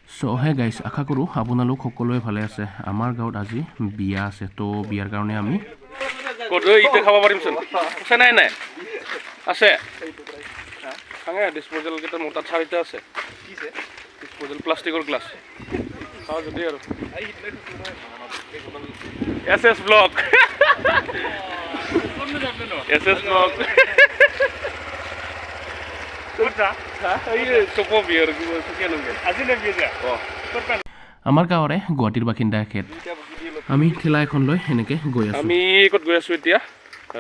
চ' হে গাইছ, আশা কৰোঁ আপোনালোক সকলোৱে ভালে আছে। আমাৰ গাঁৱত আজি বিয়া আছে, তো বিয়াৰ কাৰণে আমি ক'ত ঐ, এতিয়া খাব পাৰিমচোন। আছে নাই? নাই আছে। খাঙে ডিছপ'জেল কেইটা মোৰ তাত চাৰিটা আছে। ডিছপ'জেল প্লাষ্টিকৰ গ্লাছ খাওঁ যদি আৰু S S blog, S S blog. Choco বিয়াৰ চকীয়া। অঁ। আমাৰ গাঁৱৰে গুৱাহাটীৰ বাসিন্দা এখেত। আমি ঠেলা এখন লৈ এনেকৈ গৈ আছোঁ। আমি ক'ত গৈ আছোঁ এতিয়া?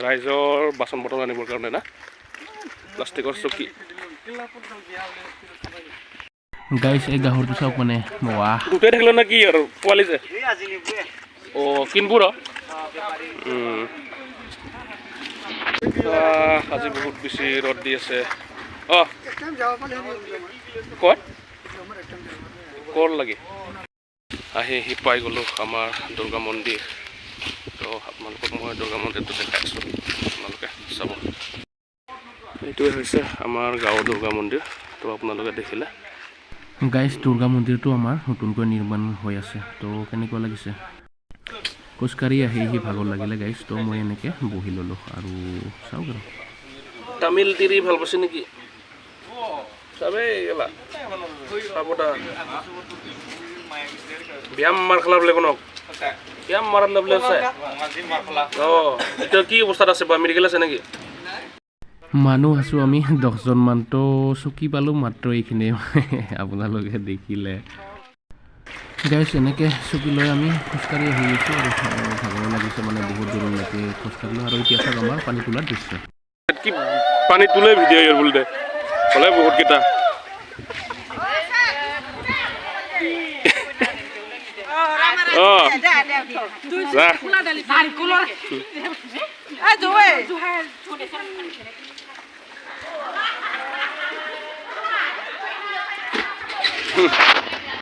ৰাইজৰ বাচন বৰ্তন আনিবৰ কাৰণে না প্লাষ্টিকৰ চকী। গাইছ, এই গাহৰিটো চাওক, মানে ৱাহ। দুটাই থাকিলে না কি আৰু পোৱালি যে অঁ কিনব ৰ। আজি বহুত বেছি ৰ'দ দি আছে। অঁ, ক'ত ক'ৰ লাগে আহি আহি পাই গ'লোঁ আমাৰ দুৰ্গা মন্দিৰ। তো আপোনালোকক মই দুৰ্গা মন্দিৰটো দেখাই আছোঁ, আপোনালোকে চাব। এইটোৱে হৈছে আমাৰ গাঁৱৰ দুৰ্গা মন্দিৰ। তো আপোনালোকে দেখিলে। গাইছ, দুৰ্গা মন্দিৰটো আমাৰ নতুনকৈ নিৰ্মাণ হৈ আছে। তো কেনেকুৱা লাগিছে? খোজকাঢ়ি আহি আহি ভাগৰ লাগিলে গাইছ, তো মই এনেকৈ বহি ল'লোঁ আৰু চাওক আৰু। তামিল তিৰি ভাল পাইছে নেকি? চাবেই গেলা চাব। ব্যায়াম মাৰ খেলা বোলে, কোনক ব্যায়াম মাৰাত না বোলে আছে। অঁ, এতিয়া কি অৱস্থাত আছে বা মেডিকেল আছে নেকি? মানুহ আছোঁ আমি 10জনমান, তো চকী পালোঁ মাত্ৰ এইখিনিয়ে, আপোনালোকে দেখিলে। গাইছ, এনেকৈ চকী লৈ আমি খোজকাঢ়ি আহি আছোঁ আৰু ভাগৰ লাগিছে, মানে বহুত দূৰলৈকে খোজকাঢ়িলোঁ। আৰু এতিয়া চাওক আমাৰ পানী তোলাৰ দৃশ্য। কি পানী তোলে ভিডিঅ' ইয়াৰ বোলে দে হ'লে বহুত কেইটা। অঁ, যা।